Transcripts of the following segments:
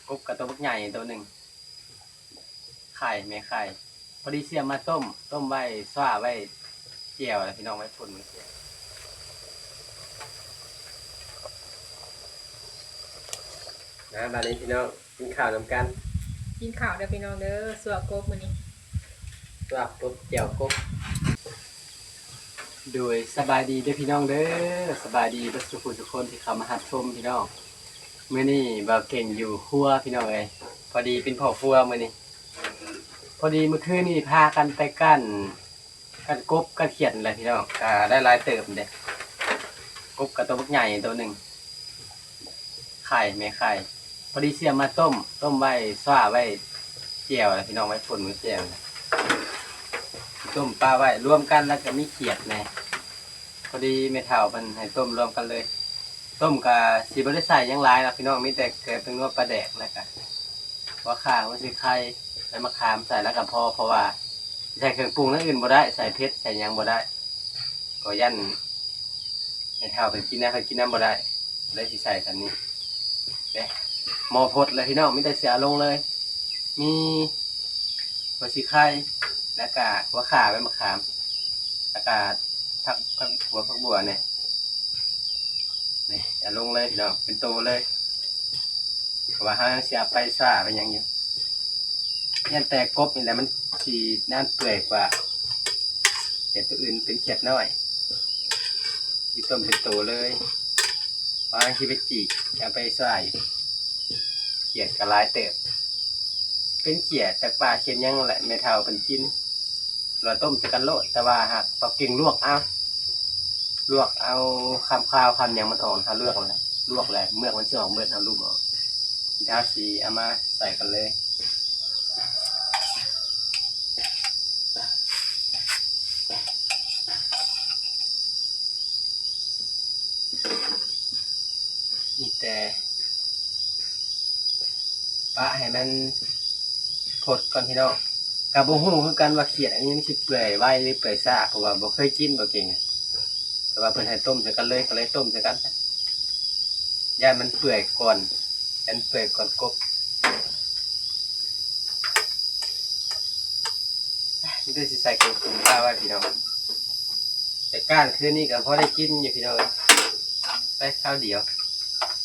ກົບກະໂຕບັກໃຫຍ່ໂຕໜຶ່ງ ໄຂ່ ແມ່ໄຂ່ ພໍດີຊື້ມາຕົ້ມ ຕົ້ມໄວ້ ຊວາໄວ້ ແຈ່ວແຫຼະພີ່ນ້ອງ ໄວ້ປົ່ນໄວ້ແຈ່ວ. ມາບາດນີ້ພີ່ນ້ອງ ກິນເຂົ້ານຳກັນ ກິນເຂົ້າເດີພີ່ນ້ອງເດີ ຊວກກົບມື້ນີ້ ຊວກກົບ ແຈ່ວກົບ. ໂດຍ ສະບາຍດີເດີພີ່ນ້ອງເດີ ສະບາຍດີເບິດສູ່ຜູ້ສູ່ຄົນທີ່ເຂົ້າມາຮັບຊົມພີ່ນ້ອງ. ມື້ນີ້ບ່າວເກັ່ງຢູ່ຄົວພີ່ນ້ອງເອີຍ ພໍດີເປັນພໍ່ຄົວມື້ນີ້. ພໍດີມື້ຄືນນີ້ພາກັນໄປກ້ານ ກ້ານກົບກ້ານຂຽດນີ້ແຫຼະພີ່ນ້ອງ ກະໄດ້ຫຼາຍເຕີບເດ້ ກົບກະໂຕບັກໃຫຍ່ໂຕໜຶ່ງ ໄຂ່ ແມ່ໄຂ່ ພໍດີຊື້ມາຕົ້ມ ຕົ້ມໄວ້ ຊວາໄວ້ ແຈ່ວແຫຼະພີ່ນ້ອງ ໄວ້ປົ່ນໄວ້ແຈ່ວ ຕົ້ມປະໄວ້ລວມກັນ ແລ້ວກະມີຂຽດແດ່. ພໍດີແມ່ເຖົ້າເພິ່ນໃຫ້ຕົ້ມລວມກັນເລີຍ ຕົ້ມກະຊິບໍ່ໄດ້ໃສ່ຫຍັງຫຼາຍດອກພີ່ນ້ອງ ມີແຕ່ເກືອ ແປ້ງນົວ ປາແດກ ແລ້ວກະຫົວຂ່າ ຫົວສີໄຄ ໃບມະຂາມໃສ່ແລ້ວກະພໍ ເພາະວ່າໃສ່ເຄື່ອງປຸງແນວອື່ນບໍ່ໄດ້ ໃສ່ເຜັດໃສ່ຫຍັງບໍ່ໄດ້ ກໍຢ້ານແມ່ເຖົ້າເພິ່ນກິນນຳ ເພິ່ນກິນນຳບໍ່ໄດ້ ເລີຍຊິໃສ່ສ່ຳນີ້ເດ້. ໝໍ້ພົດແລ້ວພີ່ນ້ອງ ມີແຕ່ຊິເອົາລົງເລີຍ ມີຫົວສີໄຄ ແລ້ວກະຫົວຂ່າ ໃບມະຂາມ ແລ້ວກະຜັກ ຜັກບົວ ຜັກບົວນີ້ ນີ້ເອົາລົງເລີຍພີ່ນ້ອງ ເປັນໂຕເລີຍ ເພາະວ່າເຮົາຍັງຊິເອົາໄປຊວາໄປຫຍັງຢູ່. ຢ້ານແຕ່ກົບນີ້ແຫຼະ ມັນຊິນານເປື່ອຍກວ່າຂຽດໂຕອື່ນ ເປັນຂຽດນ້ອຍ ຊິຕົ້ມເປັນໂຕເລີຍ ເພາະວ່າຊິໄປຈີກ ເອົາໄປຊວາຢູ່. ຂຽດກະຫຼາຍເຕີບ ເປັນຂຽດຈາກປ່າຂຽດຫຍັງແຫຼະ ແມ່ເຖົ້າເພິ່ນກິນ ລະຕົ້ມໃສ່ກັນໂລດ ແຕ່ວ່າຫາກເອົາເກັ່ງລວກເອົາ ລວກເອົາຄາມຄາວຄາມຫຍັງມັນອອກ ເຮົາລວກແລ້ວ ລວກແລ້ວເມືອກມັນຊິອອກເບິດ ເຮົາລຸມອອກ ດາວຊິເອົາມາໃສ່ກັນເລີຍ. ມີແຕ່ປະໃຫ້ມັນພົດກ່ອນພີ່ນ້ອງ ກະບໍ່ຮູ້ຄືກັນວ່າຂຽດອັນນີ້ມັນຊິເປື່ອຍໄວຫຼືເປື່ອຍຊ້າ ເພາະວ່າບໍ່ເຄີຍກິນ ບໍ່ເກັ່ງ ແຕ່ວ່າເພິ່ນໃຫ້ຕົ້ມໃສ່ກັນເລີຍ ກະເລີຍຕົ້ມໃສ່ກັນ ຢ້ານມັນເປື່ອຍກ່ອນ ຢ້ານເປື່ອຍກ່ອນກົບ. ມີແຕ່ຊິໃສ່ເຄື່ອງປຸງປະໄວ້ພີ່ນ້ອງ ແຕ່ກ້ານຄືນນີ້ກະພໍໄດ້ກິນຢູ່ພີ່ນ້ອງ ໄປຄາວດຽວ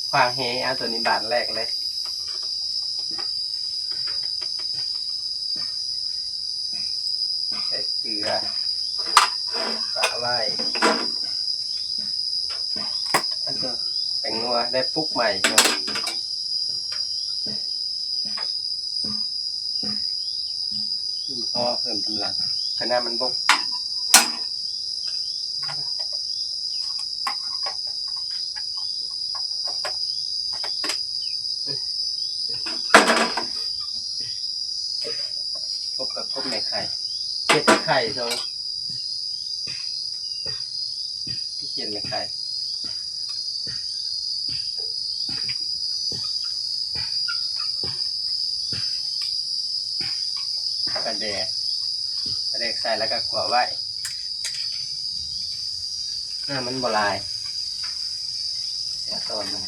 ຂວາງແຫເອົາ ໂຕນີ້ບາດແລກເລີຍ ໃສ່ເກືອປະໄວ້ ອັນໂຕແປ້ງນົວ ໄດ້ປຸກໃໝ່ພີ່ນ້ອງ. ພໍເພີ່ມກຳລັງ ຄະນະມັນບົກ ກົບກະກົບແມ່ໄຂ່ ຂຽດແມ່ໄຂ່ ຂຽດແມ່ໄຂ່ ປາແດກ ປາແດກໃສ່ແລ້ວກະຂົ້ວໄວ້ ນ້ຳມັນບໍ່ຫຼາຍ ເສຍຕອນມັນ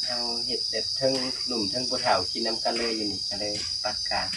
ເຮົາເຮັດແບບເທິງໜຸ່ມເທິງຜູ້ເຖົ້າກິນນຳກັນເລີຍ ຢູ່ນີ້ກະເລີຍປັດການ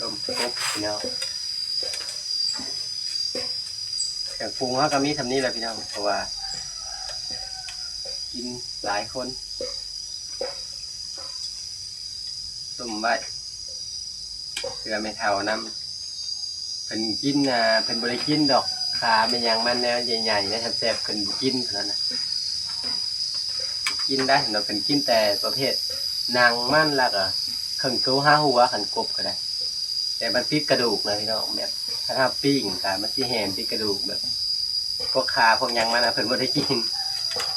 ຕົ້ມກົບພີ່ນ້ອງ ເຄື່ອງປຸງເຮົາກະມີສ່ຳນີ້ແຫຼະພີ່ນ້ອງ ເພາະວ່າກິນຫຼາຍຄົນ ຕົ້ມໄວ້ ເພື່ອແມ່ເຖົ້ານຳ ເພິ່ນກິນ ອ່າ ເພິ່ນບໍ່ໄດ້ກິນດອກ ຂາແມ່ນຫຍັງມັນແນວໃຫຍ່ໆ ແນວແຊບໆ ເພິ່ນບໍ່ກິນ ເພິ່ນວ່ານະ ກິນໄດ້ເນາະ ເພິ່ນກິນແຕ່ປະເພດໜັງມັນ ແລ້ວກະເຄິ່ງໂຕຫາຫົວ ຄັນກົບກະໄດ້ ແຕ່ມັນຕິດກະດູກນະພີ່ນ້ອງ ແບບ ຄັນເຮົາປີ້ງກະມັນຊິແຫ້ງ ຕິດກະດູກ ແບບ ພວກຂາພວກຫຍັງມັນນະ ເພິ່ນບໍ່ໄດ້ກິນ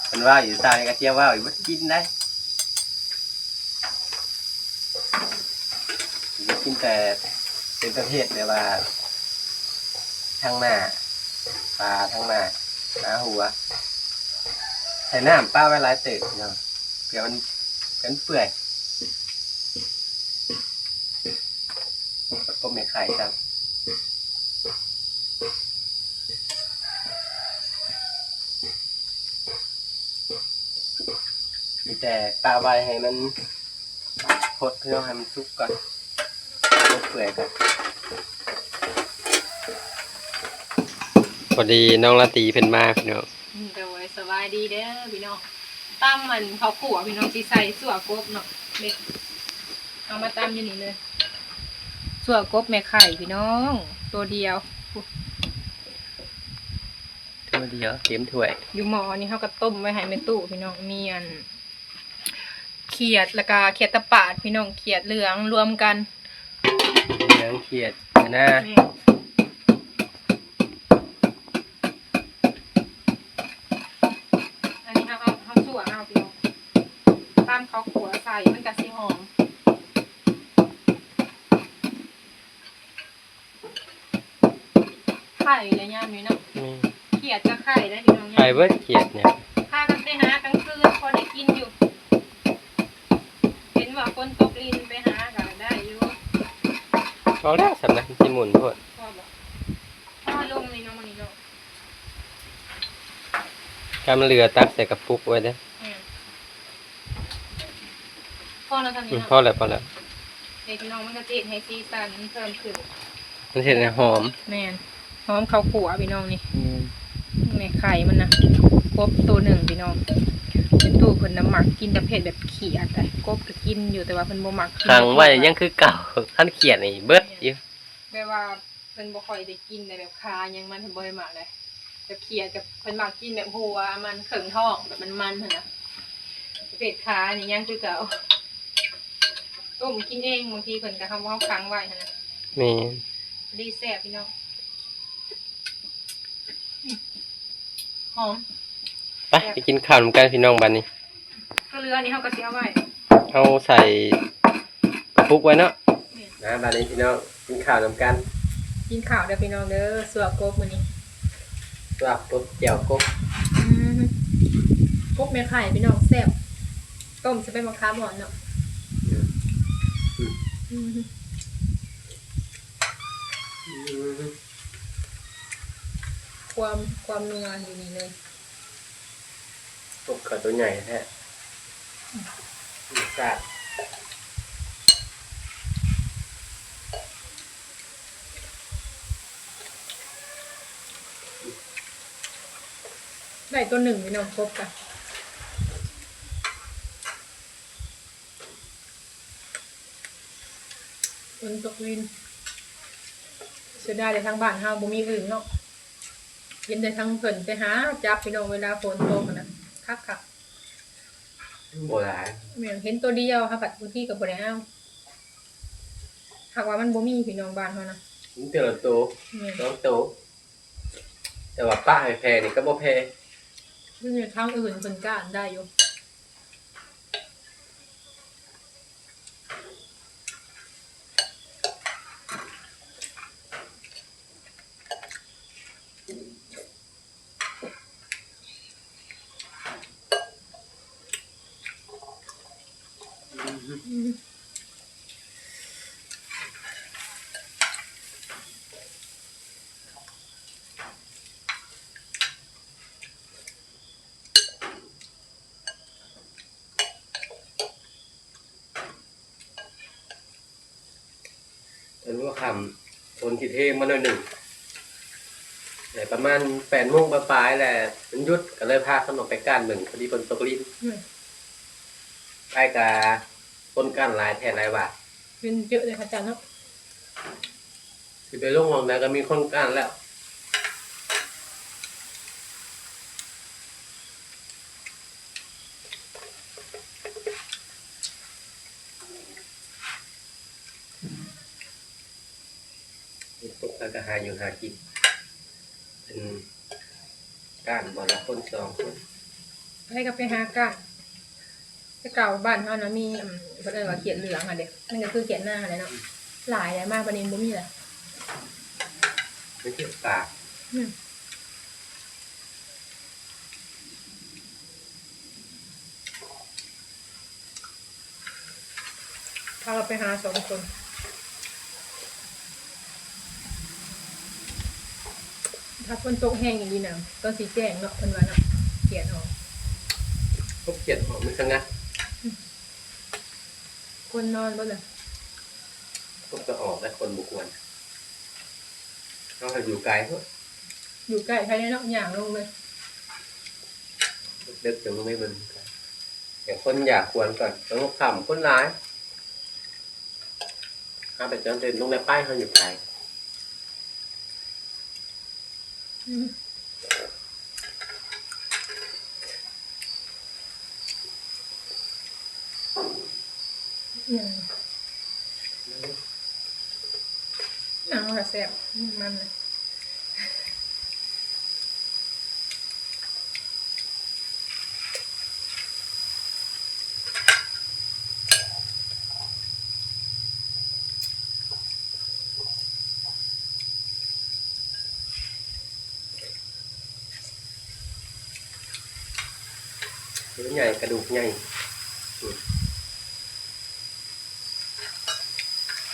ເພິ່ນເວົ້າຢູ່ ເຊົ້ານີ້ກະຈຽມເວົ້າຢູ່ ບໍ່ໄດ້ກິນໄດ໋. ກິນແຕ່ເປັນປະເພດແບບວ່າທາງໜ້າ ປາທາງໜ້າ ໜ້າຫົວ ໃສ່ນ້ຳປະໄວ້ຫຼາຍເຕີບເນາະ ເພື່ອມັນ ເພື່ອມັນເປື່ອຍ ປະກົບແມ່ໄຂ່ຊ້ຳ. ມີແຕ່ປະໄວ້ໃຫ້ມັນ ຄົດເພື່ອໃຫ້ມັນສຸກກ່ອນ ໃຫ້ມັນເປື່ອຍກ່ອນ. ພໍດີນ້ອງລາຕີເພິ່ນມາພີ່ນ້ອງ. ໂດຍ ສະບາຍດີເດີພີ່ນ້ອງ. ຕຳອັນເຂົ້າຂົ້ວພີ່ນ້ອງ ຊິໃສ່ຊົ່ວກົບເນາະ. ເດ້ ເອົາມາຕຳຢູ່ນີ້ເລີຍ. ຊົ່ວກົບແມ່ໄຂ່ພີ່ນ້ອງ ໂຕດຽວ ໂຕດຽວເຕັມຖ້ວຍ. ຢູ່ໝໍ້ນີ້ເຮົາກໍຕົ້ມໄວ້ໃຫ້ແມ່ຕູ້ພີ່ນ້ອງ ມີອັນ ຂຽດ ແລ້ວກະຂຽດຕະປາດພີ່ນ້ອງ ຂຽດເຫຼືອງລວມກັນ ເຫຼືອງຂຽດນາ. ແມ່ນ ອັນນີ້ເຮົາ ເຮົາ ເຮົາຊົ່ວເອົາພີ່ນ້ອງ ຕຳເຂົ້າຂົ້ວໃສ່ ມັນກະຊິຫອມ. ໄຂ່ແຫຼະຍາມນີ້ເນາະ. ແມ່ນ ຂຽດກະໄຂ່ໄດ້ພີ່ນ້ອງ ໄຂ່ເບິດຂຽດນີ້ ພາກັນໄປຫາກາງຄືນພໍໄດ້ກິນຢູ່. ເຫັນວ່າຝົນຕົກລິນໄປຫາກະໄດ້ຢູ່. ພໍແລ້ວສ່ຳນະ ມັນຊິໝຸ່ນໂພດ. ພໍບໍ່? ພໍລົງນີ້ເນາະ ມື້ນີ້ເນາະ. ກຳເຫຼືອຕັກໃສ່ກະປຸກໄວ້ເດີ. ແມ່ນ ພໍແລ້ວສ່ຳນີ້ເນາະ. ອືມ ພໍແລ້ວ ພໍແລ້ວ. ເດັກນ້ອງມັນກໍຊິເຮັດໃຫ້ສີສັນເພີ່ມຂຶ້ນ ມັນເຮັດໃຫ້ຫອມ. ແມ່ນ ຫອມເຂົ້າຂົ້ວພີ່ນ້ອງນີ້. ອືມ ແມ່ໄຂ່ມັນນະ ກົບໂຕໜຶ່ງພີ່ນ້ອງ. ແມ່ຕູ້ເພິ່ນນະມັກກິນປະເພດແບບຂຽດໄດ໋ ກົບກໍກິນຢູ່ ແຕ່ວ່າເພິ່ນບໍ່ມັກກິນ ຂັງໄວ້ຍັງຄືເກົ່າ ຄັນຂຽດນີ້ເບິດຢູ່. ແມ່ນ ແບບວ່າ ເພິ່ນບໍ່ຄ່ອຍໄດ້ກິນໄດ໋ ແບບຂາຫຍັງມັນເພິ່ນບໍ່ໄດ້ມັກເດ. ແບບຂຽດ ແບບເພິ່ນມັກກິນແບບຫົວມັນ ເຄິ່ງທ້ອງ ແບບມັນໆຫັ້ນນະ. ປະເພດຂານີ້ຍັງຄືເກົ່າ ຕົ້ມກິນເອງ ບາງທີເພິ່ນກໍເອົາ ເອົາຂັງໄວ້ຫັ້ນນະ. ແມ່ນ ພໍດີແຊບພີ່ນ້ອງ. ອືມ ຫອມ. ໄປ ໄປກິນເຂົ້ານຳກັນພີ່ນ້ອງ ບາດນີ້. ກໍເຫຼືອນີ້ເຮົາກໍຊິເອົາໄວ້ ເອົາໃສ່ກະປຸກໄວ້ເນາະ. ແມ່ນ ມາບາດນີ້ພີ່ນ້ອງ ກິນເຂົ້ານຳກັນ. ກິນເຂົ້າເດີພີ່ນ້ອງເດີ ຊົ່ວກົບມື້ນີ້ ຊົ່ວກົບ ແຈ່ວກົບ. ອືມ ກົບແມ່ໄຂ່ພີ່ນ້ອງ ແຊບ ຕົ້ມໃສ່ໃບມະຂາມອ່ອນເນາະ. ອືມ ອືມ ອືມ ຄວາມ ຄວາມນົວຢູ່ນີ້ເລີຍ. ກົບເຂົາໂຕໃຫຍ່ແທ້ ອືມ ລົດຊາດ ໄດ້ໂຕໜຶ່ງພີ່ນ້ອງ ກົບກະ ຝົນຕົກລິນ ເສຍດາຍແຕ່ທາງບ້ານເຮົາບໍ່ມີອຶ່ງເນາະ. ເຫັນແຕ່ທາງເພິ່ນໄປຫາຈັບພີ່ນ້ອງ ເວລາຝົນຕົກຫັ້ນນະ ຄັກໆ. ບໍ່ຫຼາຍ. ແມ່ນ ເຫັນໂຕດຽວ ເຮົາພັດບາງທີກໍບໍ່ໄດ້ເອົາ ຫາກວ່າມັນບໍ່ມີພີ່ນ້ອງ ບ້ານເຮົານະ ມີແຕ່ລະໂຕ ແມ່ນ ສອງໂຕ ແຕ່ວ່າປະໃຫ້ແຜ່ນີ້ກໍບໍ່ແຜ່. ຢູ່ທາງອື່ນເພິ່ນກ້ານໄດ້ຢູ່. ຕອນຫົວຄ່ຳ ຝົນຊິເທມາໜ້ອຍໜຶ່ງ ແຕ່ປະມານແປດໂມງປາຍໆແຫຼະ ມັນຢຸດ ກໍເລີຍພາກັນອອກໄປກ້ານເບິ່ງ ພໍດີຝົນຕົກລິນ. ອືມ ໄປກະຄົນກ້ານຫຼາຍແທ້ຫຼາຍວ່າ ເຫັນເຈີເລີຍເຂົາເຈົ້າເນາະ. ຊິໄປລົງໝ່ອງໃດກໍມີຄົນກ້ານແລ້ວ. ຕົກແລ້ວກໍຫາຢູ່ຫາກິນ ເປັນ ກ້ານບໍ່ລະຄົນສອງຄົນ ໃຜກໍໄປຫາກ້ານ. ແຕ່ເກົ່າບ້ານເຮົານະມີ ອືມ ເພິ່ນເອີ້ນວ່າຂຽດເຫຼືອງຫັ້ນເດ້ ມັນກໍຄືຂຽດນາຫັ້ນແຫຼະເນາະ. ຫຼາຍແລ້ວ ມາປານນີ້ບໍ່ມີແລ້ວ ໄປເກັບປາ. ອືມ ພາກັນໄປຫາສອງຄົນ. ຖ້າຝົນຕົກແຮງອີ່ຫຼີນະ ຕອນຊິແຈ້ງເນາະ ເພິ່ນວ່າເນາະ ຂຽດອອກ ເຂົາຂຽດອອກ ມັນສະຫງັດ. ອືມ ຄົນນອນເບິດລະ ຄົນກໍອອກແລ້ວ ຄົນບໍ່ຄວນ ເຮົາກໍຢູ່ໄກໂພດ ຢູ່ໃກ້ໃຜແດ່ເນາະ ຍ່າງລົງເລີຍ ເດິກຈັ່ງລົງໄປເບິ່ງ. ແຕ່ຄົນຢາກຄວນກໍ ເອີ ຄ່ຳຄົນຫຼາຍ ເຮົາໄປຈອນເຕັນລົງໄດ້ໄປ ເຮົາຢູ່ໄກ. ອືມ ໜັງມັນກະແຊບ ມັນນະ. ໂຕໃຫຍ່ ກະດູກໃຫຍ່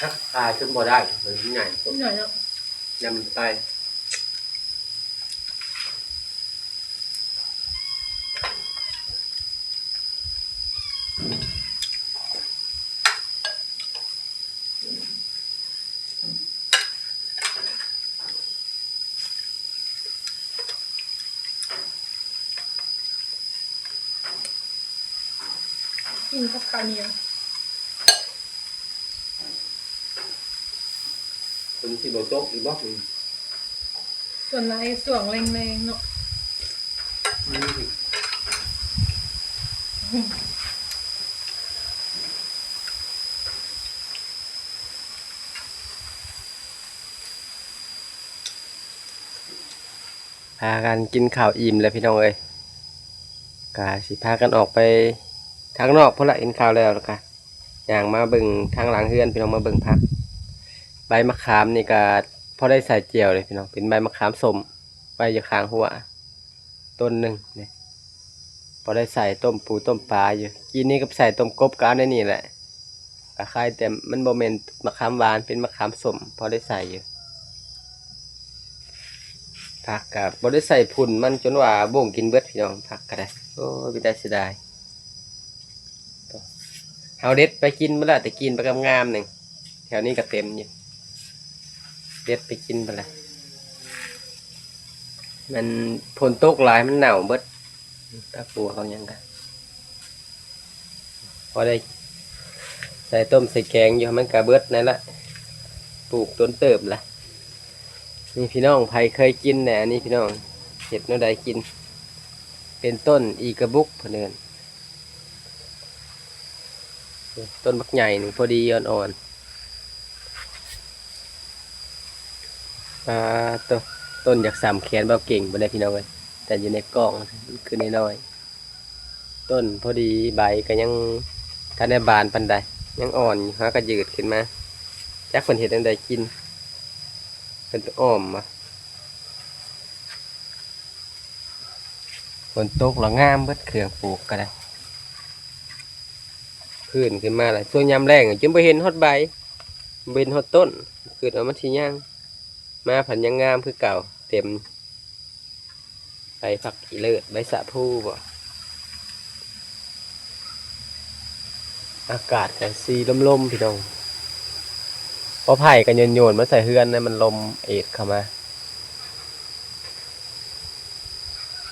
ຫັກຄາຈົນບໍ່ໄດ້ ໂຕໃຫຍ່ ໃຫຍ່ເນາະ ຍຳໄປ. ກິນກັບເຂົ້າໜຽວ. ເພິ່ນຊິບໍ່ຕົກອີກບໍ່? ສ່ວນຫຼາຍຊ່ວງແລງໆເນາະ. ພາກັນກິນເຂົ້າອີ່ມແລ້ວພີ່ນ້ອງເອີຍ ກະຊິພາກັນອອກໄປທາງນອກພຸ້ນລະ ກິນເຂົ້າແລ້ວ ແລ້ວກະຍ່າງມາເບິ່ງທາງຫຼັງເຮືອນ ພີ່ນ້ອງ ມາເບິ່ງຜັກ. ໃບມະຂາມນີ້ກະພໍໄດ້ໃສ່ແຈ່ວເດ້ພີ່ນ້ອງ ເປັນໃບມະຂາມສົ້ມ ໄວ້ຢູ່ຂ້າງຮົ້ວຕົ້ນໜຶ່ງນີ້ ພໍໄດ້ໃສ່ຕົ້ມປູຕົ້ມປາຢູ່. ກີ້ນີ້ກໍໃສ່ຕົ້ມກົບ ກໍເອົາໃນນີ້ແຫຼະ. ກະຄ້າຍແຕ່ມັນບໍ່ແມ່ນມະຂາມຫວານ ເປັນມະຂາມສົ້ມ ພໍໄດ້ໃສ່ຢູ່. ຜັກກະບໍ່ໄດ້ໃສ່ຝຸ່ນມັນ ຈົນວ່າໂບ້ງກິນເບິດພີ່ນ້ອງ ຜັກກະໄດ້. ໂອ້ຍ ເປັນຕາເສຍດາຍ. ເຮົາເດັດໄປກິນໝົດລະ ແຕ່ກີ້ໄປງາມໆໜຶ່ງ ແຖວນີ້ກະເຕັມຢູ່ ເດັດໄປກິນໄປລະ. ມັນຝົນຕົກຫຼາຍ ມັນເນົ່າເບິດ ຜັກບົວເຮົາຫຍັງກະ ພໍໄດ້ໃສ່ຕົ້ມໃສ່ແກງຢູ່ ມັນກະເບິດນັ້ນລະ ປູກດົນເຕີບລະ. ນີ້ພີ່ນ້ອງ ໃຜເຄີຍກິນແດ່ ອັນນີ້ພີ່ນ້ອງ ເຮັດແນວໃດກິນ ເປັນຕົ້ນອີກະບຸກເພິ່ນເອີ້ນ. ຕົ້ນບັກໃຫຍ່ນີ້ພໍດີອ່ອນໆ. ປາໂຕ ຕົ້ນຢາກສ່ຳແຂນເບົາເກັ່ງພຸ້ນແຫຼະພີ່ນ້ອງເອີຍ ແຕ່ຢູ່ໃນກ້ອງມັນຄືນ້ອຍໆ. ຕົ້ນພໍດີ ໃບກະຍັງທັນໄດ້ບານປານໃດ ຍັງອ່ອນຢູ່ ຫາກະຢືດຂຶ້ນມາ. ຈັກເພິ່ນເຮັດແນວໃດກິນ ເພິ່ນໄປອ້ອມບໍ? ຝົນຕົກລະງາມເບິດ ເຄື່ອງປູກກະໄດ້ ພື້ນຂຶ້ນມາລະ ຊ່ວງຍາມແລ້ງຈົນບໍ່ເຫັນຮອດໃບ ບໍ່ເຫັນຮອດຕົ້ນ. ຄິດວ່າມັນຊິຍ່າງ ມາພັດຍັງງາມຄືເກົ່າ ເຕັມ ໃບຜັກອີເລີດ ໃບສະພູບໍ. ອາກາດກະຊິລົມໆ ພີ່ນ້ອງ ເພາະໄຜ່ກະໂຍນໆມາໃສ່ເຮືອນນະ ມັນລົມເອດເຂົ້າມາ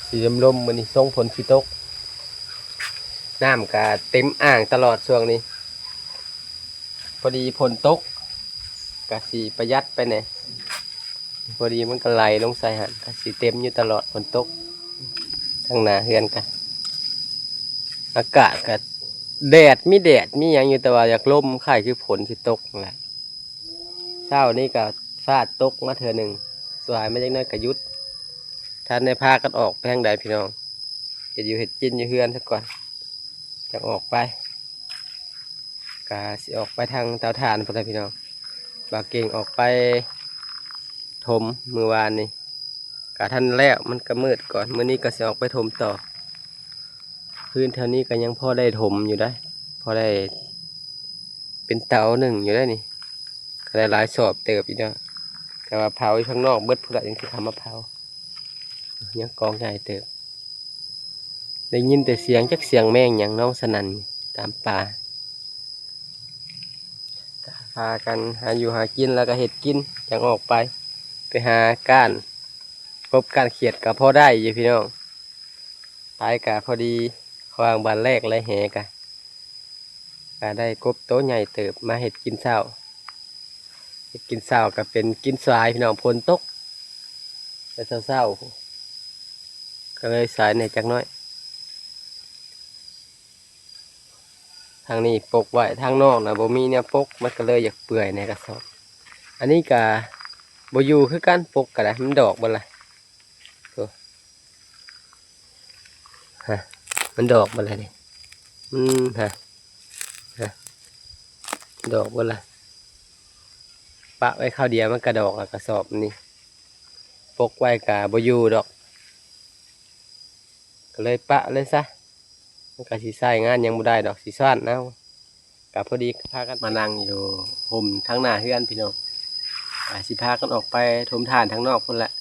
ຊິລົມໆ ມື້ນີ້ຊົງຝົນຊິຕົກ. ນ້ຳກະເຕັມອ່າງຕະຫຼອດຊ່ວງນີ້ ພໍດີຝົນຕົກ ກະຊິປະຢັດໄປແດ່. ພໍດີມັນກະໄຫຼລົງໃສ່ຫັ້ນ ກະຊິເຕັມຢູ່ຕະຫຼອດຝົນຕົກ ທາງໜ້າເຮືອນກະ ອາກາດກະແດດ ມີແດດມີຫຍັງຢູ່ ແຕ່ວ່າຢາກລົມ ຄ້າຍຄືຝົນຊິຕົກຫັ້ນແຫຼະ. ເຊົ້ານີ້ກະຟ້າຕົກມາເທື່ອໜຶ່ງ ສວາຍມາຈັກໜ້ອຍກະຢຸດ ທັນໄດ້ພາກັນອອກໄປທາງໃດພີ່ນ້ອງ ເຮັດຢູ່ເຮັດກິນຢູ່ເຮືອນຊະກ່ອນ ຈັ່ງອອກໄປ. ກະຊິອອກໄປທາງເຕົາຖ່ານພຸ້ນແຫຼະພີ່ນ້ອງ. ບ່າວເກັ່ງອອກໄປຖົມມື້ວານນີ້ ກະທັນແລ້ວ ມັນກະມືດກ່ອນ. ມື້ນີ້ກະຊິອອກໄປຖົມຕໍ່. ພື້ນແຖວນີ້ກະຍັງພໍໄດ້ຖົມຢູ່ໄດ໋ ພໍໄດ້ເປັນເຕົາໜຶ່ງຢູ່ໄດ໋ນີ້ ກະໄດ້ຫຼາຍສອບເຕີບຢູ່ເນາະ. ແຕ່ວ່າເຜົາຢູ່ຂ້າງນອກເບິດພຸ້ນລະ ຈັ່ງຊິເຂົ້າມາເຜົາ. ຍັງກອງໃຫຍ່ເຕີບ. ໄດ້ຍິນແຕ່ສຽງ ຈັກສຽງແມງຫຍັງຮ້ອງສະໜັ່ນຕາມປ່າ. ກະພາກັນຫາຢູ່ຫາກິນ ແລ້ວກະເຮັດກິນ ຈັ່ງອອກໄປ ໄປຫາກ້ານກົບກ້ານຂຽດ ກະພໍໄດ້ຢູ່ພີ່ນ້ອງ. ໄປກະພໍດີ ຂວາງບານແລກເລີຍ ແຫກະ ກະໄດ້ກົບໂຕໃຫຍ່ເຕີບ ມາເຮັດກິນເຊົ້າ. ເຮັດກິນເຊົ້າກະເປັນກິນສາຍພີ່ນ້ອງ ຝົນຕົກແຕ່ເຊົ້າໆ ກະເລີຍສາຍແດ່ຈັກໜ້ອຍ. ທາງນີ້ປົກໄວ້ ທາງນອກນະບໍ່ມີແນວປົກ ມັນກະເລີຍຢາກເປື່ອຍໃນກະສອບ. ອັນນີ້ກະບໍ່ຢູ່ຄືກັນ ປົກກະໄດ້ ມັນດອກເບິດລະ. ໂອ້ ຮະ ມັນດອກເບິດລະນີ້ ມັນ ຮະ ຮະ ດອກເບິດລະ. ປະໄວ້ຄາວດຽວມັນກະດອກລະ ກະສອບນີ້ ປົກໄວ້ກະບໍ່ຢູ່ດອກ ກະເລີຍປະເລີຍຊະ. ມັນກະຊິໃຊ້ງານຫຍັງບໍ່ໄດ້ດອກ ຊິຊ້ອນເອົາ. ກະພໍດີພາກັນມານັ່ງຢູ່ຮົ່ມທາງໜ້າເຮືອນພີ່ນ້ອງ. ກະຊິພາກັນອອກໄປຖົມຖ່ານທາງນອກພຸ້ນແຫຼະ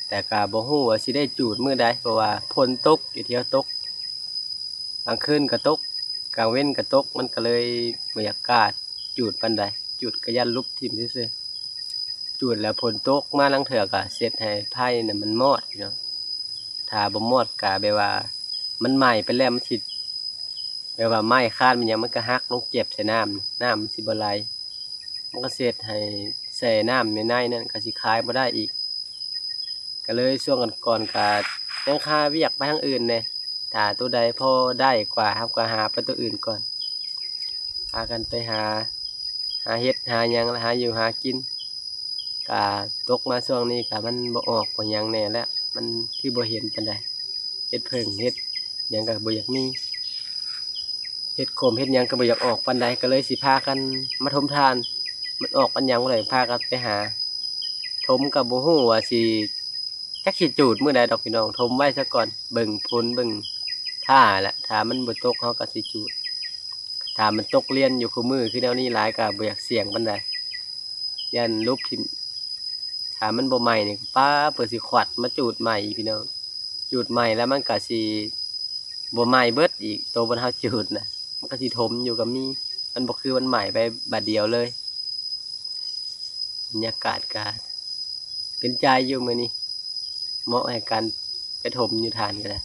ແຕ່ກະບໍ່ຮູ້ວ່າຊິໄດ້ຈູດມື້ໃດ ເພາະວ່າຝົນຕົກຢູ່ ແຖວຕົກ ກາງຄືນກະຕົກ ກາງເວັນກະຕົກ ມັນກະເລີຍບໍ່ຢາກກ້າຈູດປານໃດ. ຈູດກະຢ້ານຫຼຸບຖິ້ມຊື່ໆ. ຈູດແລ້ວຝົນຕົກມາລາງເທື່ອກະເຮັດໃຫ້ໄຟນະມັນມອດພີ່ນ້ອງ. ຖ້າບໍ່ມອດກະແບບວ່າມັນໄໝ້ໄປແລ້ວ ມັນຊິແບບວ່າໄມ້ຄານມັນຫຍັງ ມັນກະຫັກລົງເຈັບໃສ່ນ້ຳ ນ້ຳມັນຊິບໍ່ໄຫຼ ມັນກະຊິເຮັດໃຫ້ແຊ່ນ້ຳຢູ່ໃນນັ້ນ ກະຊິຂາຍບໍ່ໄດ້ອີກ. ກະເລີຍຊ່ວງກ່ອນໆ ກະຍັງຄາວຽກໄປທາງອື່ນແດ່ ຖ້າໂຕໃດພໍໄດ້ກວ່າ ເຮົາກະຫາໄປໂຕອື່ນກ່ອນ. ພາກັນໄປຫາ ຫາເຫັດຫາຫຍັງ ແລະ ຫາຢູ່ຫາກິນ. ກະຕົກມາຊ່ວງນີ້ກະມັນບໍ່ອອກບໍ່ຫຍັງແດ່ແລ້ວ ມັນຄືບໍ່ເຫັນປານໃດ. ເຫັດເຜິ້ງເຫັດຫຍັງກະບໍ່ຢາກມີ ເຫັດຂົມເຫັດຫຍັງກະບໍ່ຢາກອອກປານໃດ ກະເລີຍຊິພາກັນມາຖົມຖ່ານ. ມັນອອກອັນຫຍັງບໍ່ໄດ້ ພາກັນໄປຫາ ຖົມກະບໍ່ຮູ້ວ່າຊິ ຈັກຊິຈູດມື້ໃດດອກພີ່ນ້ອງ ຖົມໄວ້ຊະກ່ອນ ເບິ່ງຝົນເບິ່ງ ຖ້າແຫຼະ ຖ້າມັນບໍ່ຕົກເຮົາກະຊິຈູດ. ຖ້າມັນຕົກລຽນຢູ່ຄູ່ມື້ຄືແນວນີ້ຫຼາຍກະບໍ່ຢາກສ່ຽງປານໃດ ຢ້ານຫຼຸບຖິ້ມ. ຖ້າມັນບໍ່ໄໝ້ນີ້ ປ້າ ເພິ່ນຊິຂວັດມາຈູດໃໝ່ພີ່ນ້ອງ. ຈູດໃໝ່ແລ້ວມັນກະຊິບໍ່ໄໝ້ເບິດອີກ ໂຕບ່ອນເຮົາຈູດນະ ມັນກະຊິຖົມຢູ່ກະມີ ມັນບໍ່ຄືມັນໄໝ້ໄປບາດດຽວເລີຍ. ບັນຍາກາດກະເປັນໃຈຢູ່ມື້ນີ້ ເໝາະໃຫ້ການໄປຖົມຢູ່ຖ່ານກະໄດ້.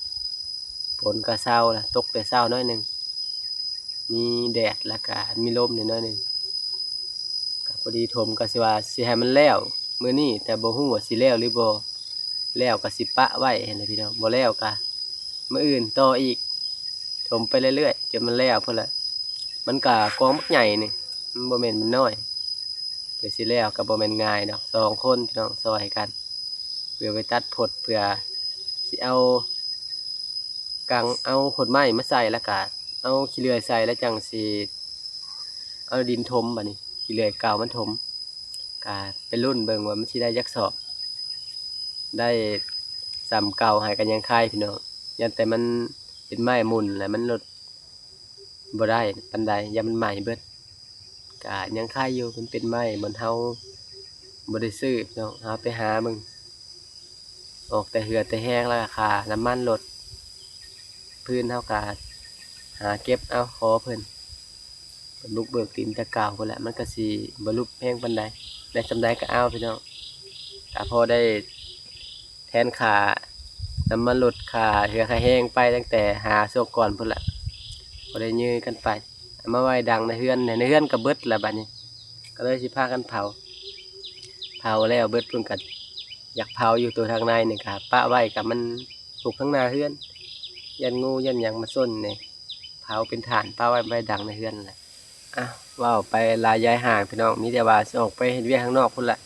ຝົນກະເຊົາລະ ຕົກແຕ່ເຊົ້າໜ້ອຍໜຶ່ງ ມີແດດລະກະມີລົມໜ້ອຍໜຶ່ງ. ກະພໍດີຖົມກະຊິວ່າຊິໃຫ້ມັນແລ້ວມື້ນີ້ ແຕ່ບໍ່ຮູ້ວ່າຊິແລ້ວຫຼືບໍ່. ແລ້ວກະຊິປະໄວ້ຫັ້ນແຫຼະພີ່ນ້ອງ ບໍ່ແລ້ວກະມື້ອື່ນຕໍ່ອີກ. ຖົມໄປເລື້ອຍໆ ຈົນມັນແລ້ວພຸ້ນແຫຼະ. ມັນກະກອງບັກໃຫຍ່ນີ້ ມັນບໍ່ແມ່ນມັນນ້ອຍ. ເພື່ອຊິແລ້ວກະບໍ່ແມ່ນງ່າຍດອກ ສອງຄົນພີ່ນ້ອງຊ່ອຍກັນ ເພື່ອໄປຕັດພົດ ເພື່ອຊິເອົາ ກາງເອົາຂົນໄມ້ມາໃສ່ ລະກະເອົາຂີ້ເລື່ອຍໃສ່ ລະຈັ່ງຊິເອົາດິນຖົມ. ບາດນີ້ຂີ້ເລື່ອຍເກົ່າມັນຖົມ ກະໄປລຸ້ນເບິ່ງວ່າມັນຊິໄດ້ຈັກສອບ. ໄດ້ສ່ຳເກົ່າໃຫ້ກະຍັງຄາຍພີ່ນ້ອງ ຢ້ານແຕ່ມັນເປັນໄມ້ໝຸ່ນ ລະມັນລົດບໍ່ໄດ້ປານໃດ ຢ້ານມັນໄໝ້ເບິດ. ກະຍັງຄາຍຢູ່ ມັນເປັນໄມ້ບ່ອນເຮົາບໍ່ໄດ້ຊື້ພີ່ນ້ອງ ເຮົາໄປຫາເບິ່ງ ອອກແຕ່ເຫື່ອແຕ່ແຮງ ລະກະຄ່ານ້ຳມັນລົດ. ຟືນເຮົາກະຫາເກັບເອົາ ຂໍເພິ່ນ ເພິ່ນບຸກເບີກດິນແຕ່ເກົ່າພຸ້ນແຫຼະ ມັນກະຊິບໍ່ຫຼຸບແຮງປານໃດ ໄດ້ສ່ຳໃດກະເອົາພີ່ນ້ອງ. ກະພໍໄດ້ແທນຄ່ານ້ຳມັນລົດ ຄ່າເຫື່ອຄ່າແຮງໄປຕັ້ງແຕ່ຫາຊ່ວງກ່ອນພຸ້ນແຫຼະ ພໍໄດ້ຢືກັນໄປ. ເອົາມາໄວ້ດັງໃນເຮືອນ ໃນເຮືອນກະເບິດລະບາດນີ້ ກະເລີຍຊິພາກັນເຜົາ. ເຜົາແລ້ວເບິດພຸ້ນກະຢາກເຜົາຢູ່ ໂຕທາງໃນນີ້ກະປະໄວ້ ກະມັນປຸກທາງໜ້າເຮືອນ ຢ້ານງູຢ້ານຫຍັງມາຊົນນີ້ ເຜົາເປັນຖ່ານປະໄວ້ ໄວ້ດັງໃນເຮືອນແຫຼະ. ອ່ະ ເວົ້າໄປຫຼາຍຢາຍຫ່າງພີ່ນ້ອງ ມີແຕ່ວ່າຊິອອກໄປເຮັດວຽກຂ້າງນອກພຸ້ນລະ.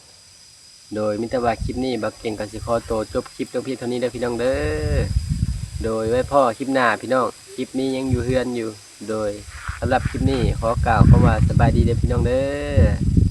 ໂດຍ ມີແຕ່ວ່າຄລິບນີ້ ບ່າວເກັ່ງກະຊິຂໍໂຕຈົບຄລິບລົງພຽງເທົ່ານີ້ເດີພີ່ນ້ອງເດີ. ໂດຍ ໄວ້ພໍ້ຄລິບໜ້າພີ່ນ້ອງ ຄລິບນີ້ຍັງຢູ່ເຮືອນຢູ່. ໂດຍ ສຳລັບຄລິບນີ້ຂໍກ່າວຄຳວ່າສະບາຍດີເດີພີ່ນ້ອງເດີ.